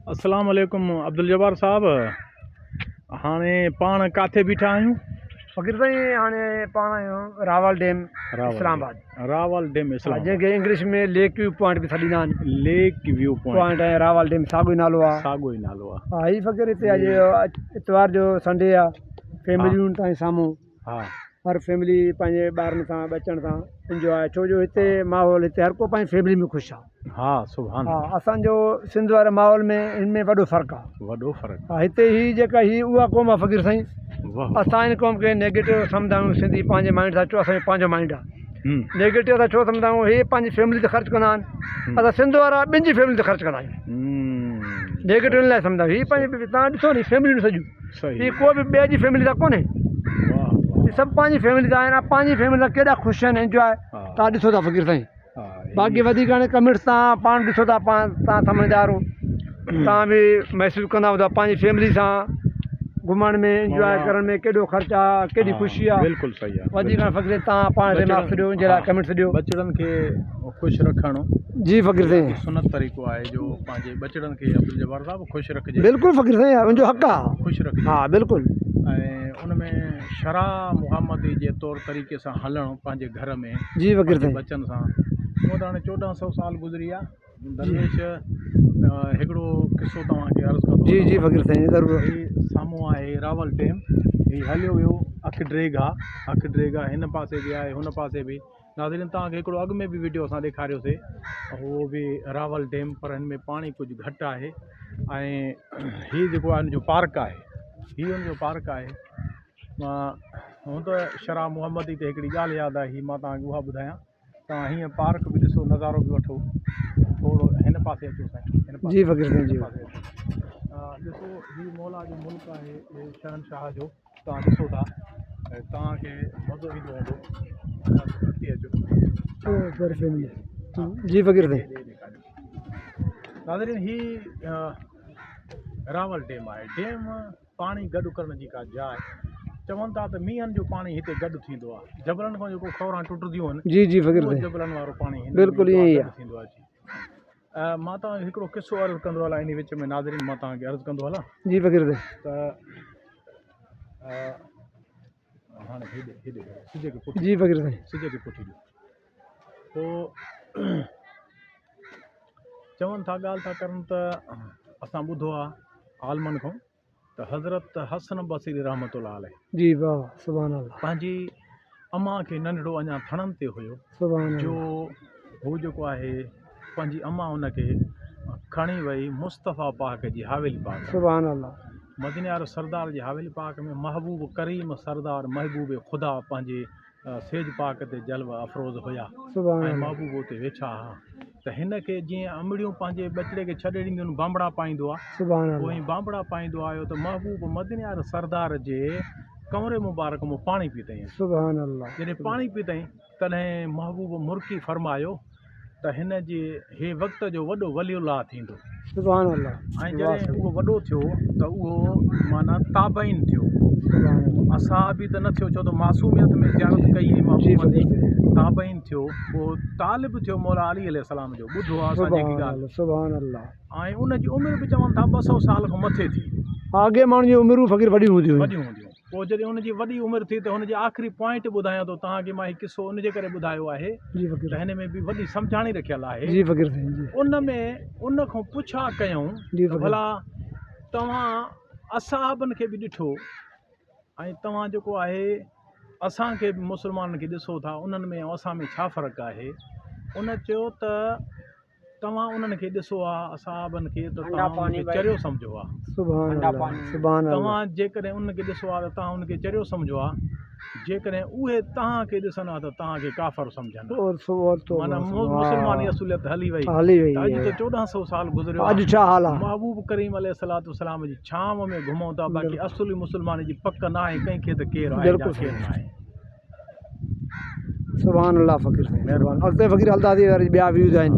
اسلام عليڪم عبدالجبار صاحب هاڻي پاڻ ڪاٿي بيٺا آهيون؟ فقير سائين هاڻي پاڻ آهيون راول ڊيم اسلام آباد. راول ڊيم اسلام آباد جنهن کي انگلش ۾ ليڪ ويو پوائنٽ به سڏيندا آهن. ليڪ ويو پوائنٽ ۽ راول ڊيم ساڳيو ئي نالو آهي. ساڳيو ئي نالو آهي. ها هي فقير هتي اڄ اتوار جو سنڊي آهي فيمليون تائين سامهون ها هر فيملي پنهنجي ٻارن سان ٻچن سان انجواء ڇو جو هتي ماحول هتي هر ڪو پنهنجي فيملي ۾ خوش آ ها سبحان ها اسان جو سنڌ واري ماحول ۾ هن ۾ وڏو فرق آ وڏو فرق ها هتي هي جيڪا هي اها قوم آ فقير سائين اسان هن قوم کي نيگيٽو سمجهندا آهيون سنڌي پنهنجي مائنڊ سان ڇو اسان جو پنهنجو مائنڊ آ نيگيٽو اسان ڇو سمجهندا آهيون هي پنهنجي فيملي تي خرچ ڪندا آهن اسان سنڌ وارا ٻن جي فيملي تي خرچ ڪندا آهيون نيگيٽو ان لاء سمجهندا آهيون هي پنهنجي تان ڏسو ني فيمليون سڄيون هي ڪو به ٻئي جي فيملي سان ڪونهي هي سڀ پنهنجي فيملي سان آهن پنهنجي فيملي سان ڪيڏا خوش آهن انجواء تان ڏسو ٿا فقير سائين باقي وڌيڪ هاڻي ڪمينٽس تان پاڻ ڏسو ٿا پاڻ تان سمجهدار هو تان به محسوس ڪندا هوندا پنهنجي فيملي سان گهمڻ ۾ انجواء ڪرڻ ۾ ڪيڏو خرچ آ ڪيڏي خوشي آ بلڪل صحيح آ وڌيڪ هاڻي فقير تان پاڻ ريمارڪس ڏيو ان جي لاء ڪمينٽس ڏيو ٻچڙن کي خوش رکڻ جي فقير سائين سنت طريقو آهي جو پنهنجي ٻچڙن کي عبدالجبار صاحب خوش رکجي. بلڪل فقير سائين ان جو حق آ. خوش رکجي. ها بلڪل. ۽ ان ۾ شرع محمدي جي طور طريقي سان هلڻ پنهنجي گهر ۾ جي فقير پنهنجي سائين. ٻچن سان هونء ته هاڻي 14 سو سال گذري ويا درويش هڪڙو قصو توهان کي عرض ڪندو جي جي فقير سائين ضرور. هي سامهون آهي راول ڊيم هي هليو ويو اک ڊيگها اک ڊيگها هن پاسي به آهي هن پاسي به. ناظرين توهان کي هڪڙو اڳ ۾ به وڊيو اسان ڏيکاريو سي اهو به راول ڊيم پر هن ۾ پاڻي ڪجهه گهٽ آهي ۽ هي جيڪو آهي ان جو پارڪ آهي هي ان جو پارڪ آهي مان هون ته شرح محمدي تي هڪڙي ڳالهه ياد آئي مان توهان کي اها ٻڌايان توهان هيئن پارڪ به ڏسو نظارو به وٺو ٿورو هن پاسي اچو سائين هن پاسي جي فقير سائين جي پاسي اچو ڏسو هي مولا جو ملڪ آهي شهنشاهه جو توهان ڏسو ٿا ۽ توهان کي مزو ايندو هوندو اڳتي اچو جي فقير سائين ناظرين هي راول ڊيم آهي ڊيم پاڻي گڏ ڪرڻ جي ڪا جاء چون ٿا ته مينهن جو پاڻي هتي گڏ ٿيندو آهي جبلن کان جيڪو کوران ٽٽنديون آهن جي جي فقير سائين جبلن وارو پاڻي بلڪل ائين ئي آهي ٿيندو آهي جي مان توهان کي هڪڙو قصو عرض ڪندو هلان ان وچ ۾ ناظرين مان توهان کي عرض ڪندو هلان جي فقير سائين ته هاڻي هيڏي هيڏي سج کي پٺي جي فقير سائين سج کي پٺي ڏيو پوء چون ٿا ڳالهه ٿا ڪرن ته اسان ٻڌو آ عالمن کان ته حضرت حسن بصري رحمت الله عليه جي واهه سبحان الله پنهنجي امان کي ننڍڙو اڃا ٿڻن تي هيو سبحان الله جو هو جيڪو آهي پنهنجي امان ان کي کڻي وئي مصطفيٰ پاڪ جي حاويلي پاڪ ۾. سبحان الله. مديني وارو سردار جي حاويلي پاڪ ۾ محبوب ڪريم سردار محبوب خدا پنهنجي سيج پاڪ تي جلوه افروز هيا سبحان ۽ الله. محبوب اتي ويٺا ها ته هن کي جيئن امڙيون پنهنجي ٻچڙي کي ڇڏي ڏينديون آهن بانبڙا پائيندو آ سبحان پوء الله. ائين بانبڙا پائيندو آيو ته محبوب مديني وارو سردار جي ڪمري مبارڪ مان پاڻي پيتائين. سبحان الله. جڏهن پاڻي پيتائين تڏهن محبوب مرڪي فرمايو ته هن جي هي وقت جو وڏو ولي الله ٿيندو. سبحان الله. ۽ جڏهن اهو وڏو ٿيو ته اهو معنيٰ تابعين ٿيو. سبحان الله. اصحابي ته نه ٿيو ڇو ته معصوميت ۾ زيارت ڪئي هئي محبوب جي تابعين ٿيو پوء طالب ٿيو مولا علي عليه السلام جو ٻڌو آهي اسان جيڪي ڳالهه. سبحان الله. ۽ ان جي عمر به چون ٿا 200 سال کان مٿي ٿي. ها اڳي ماڻهن جون عمرون فقير وڏيون هونديون هيون. وڏيون هونديون. پوء جڏهن ان جي وڏي عمر ٿي ته هن جي آخري پوائنٽ ٻڌايان ٿو توهان کي مان هي قصو ان جي ڪري ٻڌايو آهي ته هن ۾ به وڏي سمجهاڻي رکيل آهي. جي فقير سائين جي. ان ۾ ان کان پڇا ڪيائون ته ڀلا توهان اصحابن کي به ڏٺو ۽ توهان جيڪو آهي اسان کي به مسلمانن کي ڏسو ٿا انهن ۾ ۽ اسان ۾ ڇا فرق آهي؟ ان چيو ته توهان انهن کي ڏسو ها، اصحابن کي، ته توهان انهن کي چريو سمجهو ها. سبحان الله سبحان الله. توهان جيڪڏهن انهن کي ڏسو ها ته توهان انهن کي چريو سمجهو ها، جيڪڏهن اهي توهان کي ڏسن ها ته توهان کي ڪافر سمجهن ها. معنيٰ مسلماني اصليت هلي وئي ته اڄ ته 14 سئو سال گذريو اڄ ڇا حال آ. محبوب ڪريم عليه الصلوة والسلام جي ڇانو ۾ گهمون ٿا باقي اصلي مسلماني جي پڪ ناهي ڪنهن کي ته ڪير آهي يا ڪير ناهي. سبحان الله فقير سائين سبحان اڳتي فقير هلنداسين وري ٻيا ويوز آهن.